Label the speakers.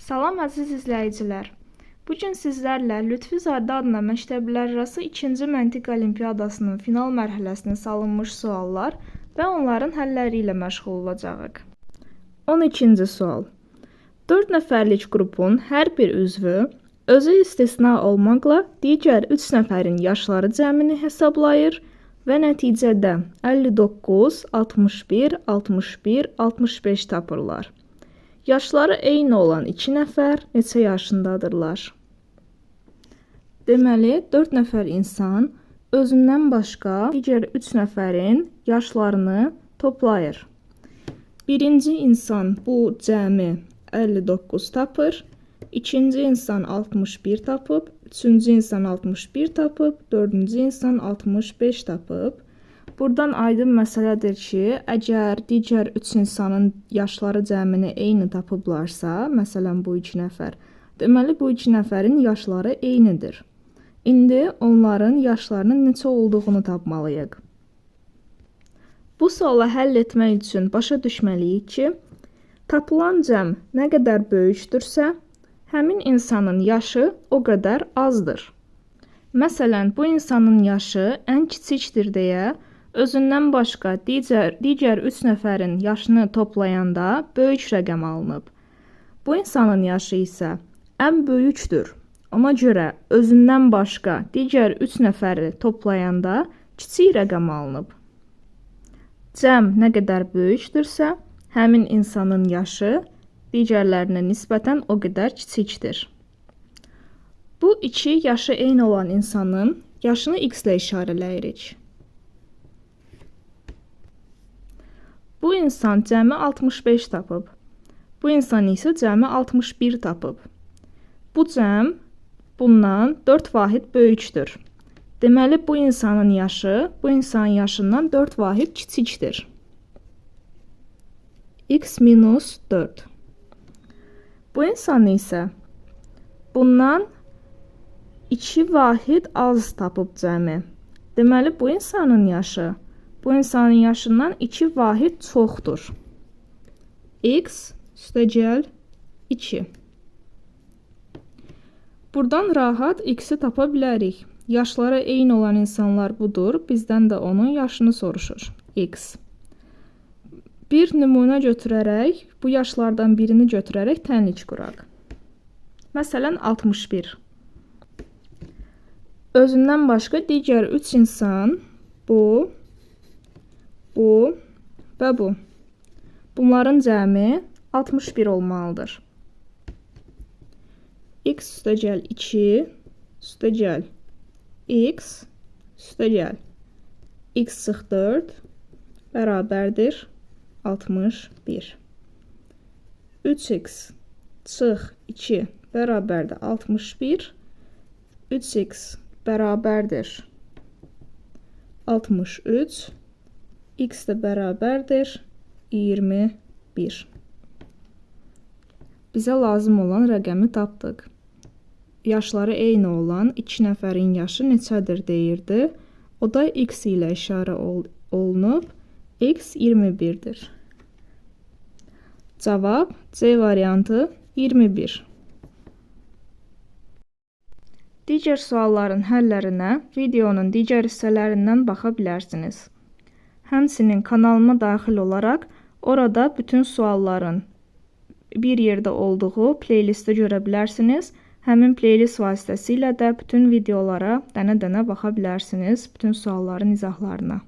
Speaker 1: Salam əziz izləyicilər. Bu gün sizlərlə Lütfüzadə adına məktəblərarası 2-ci məntiq olimpiadasının final mərhələsinə salınmış suallar və onların həlləri ilə məşğul olacağıq. 12-ci sual. 4 nəfərlik qrupun hər bir üzvü özü istisna olmaqla digər 3 nəfərin yaşları cəmini hesablayır və nəticədə 59, 61, 61, 65 tapırlar. Yaşları eyni olan 2 nəfər neçə yaşındadırlar? Deməli, 4 nəfər insan özündən başqa digər 3 nəfərin yaşlarını toplayır. Birinci insan bu cəmi 59 tapır. İkinci insan 61 tapıb, üçüncü insan 61 tapıb, dördüncü insan 65 tapıb. Buradan aydın məsələdir ki, əgər digər 3 insanın yaşları cəmini eyni tapıblarsa, məsələn bu 2 nəfər, deməli bu 2 nəfərin yaşları eynidir. İndi onların yaşlarının neçə olduğunu tapmalıyıq. Bu sualı həll etmək üçün başa düşməliyik ki, tapılan cəm nə qədər böyükdürsə, həmin insanın yaşı o qədər azdır. Məsələn, bu insanın yaşı ən kiçikdir deyə özündən başqa digər 3 nəfərin yaşını toplayanda böyük rəqəm alınıb. Bu insanın yaşı isə ən böyükdür. Ona görə özündən başqa digər 3 nəfəri toplayanda kiçik rəqəm alınıb. Cəm nə qədər böyükdürsə, həmin insanın yaşı digərlərinə nisbətən o qədər kiçikdir. Bu iki yaşı eyni olan insanın yaşını x ilə işarələyirik. Bu insan cəmi 65 tapıb. Bu insan isə cəmi 61 tapıb. Bu cəm bundan 4 vahid böyükdür. Deməli, bu insanın yaşı bu insanın yaşından 4 vahid kiçikdir. X minus 4. Bu insan isə bundan 2 vahid az tapıb cəmi. Deməli, bu insanın yaşı bu insanın yaşından 2 vahid çoxdur. X üstəgəl 2. Buradan rahat x-i tapa bilərik. Yaşları eyni olan insanlar budur. Bizdən də onun yaşını soruşur. X. Bir nümunə götürərək, bu yaşlardan birini götürərək tənlik quraq. Məsələn, 61. Özündən başqa digər 3 insan bu, bu və bu. Bunların cəmi 61 olmalıdır. X üstəgəl 2 üstəgəl x üstəgəl x çıx 4 bərabərdir 61. 3x çıx 2 bərabərdir 61. 3x bərabərdir 63. X də bərabərdir 21. Bizə lazım olan rəqəmi tapdıq. Yaşları eyni olan 2 nəfərin yaşı neçədir deyirdi. O da x ilə işarə olunub. X 21-dir. Cavab C variantı 21. Digər sualların həllərinə videonun digər hissələrindən baxa bilərsiniz. Həmçinin kanalıma daxil olaraq orada bütün sualların bir yerdə olduğu playlisti görə bilərsiniz. Həmin playlist vasitəsilə də bütün videolara dənə-dənə baxa bilərsiniz, bütün sualların izahlarına.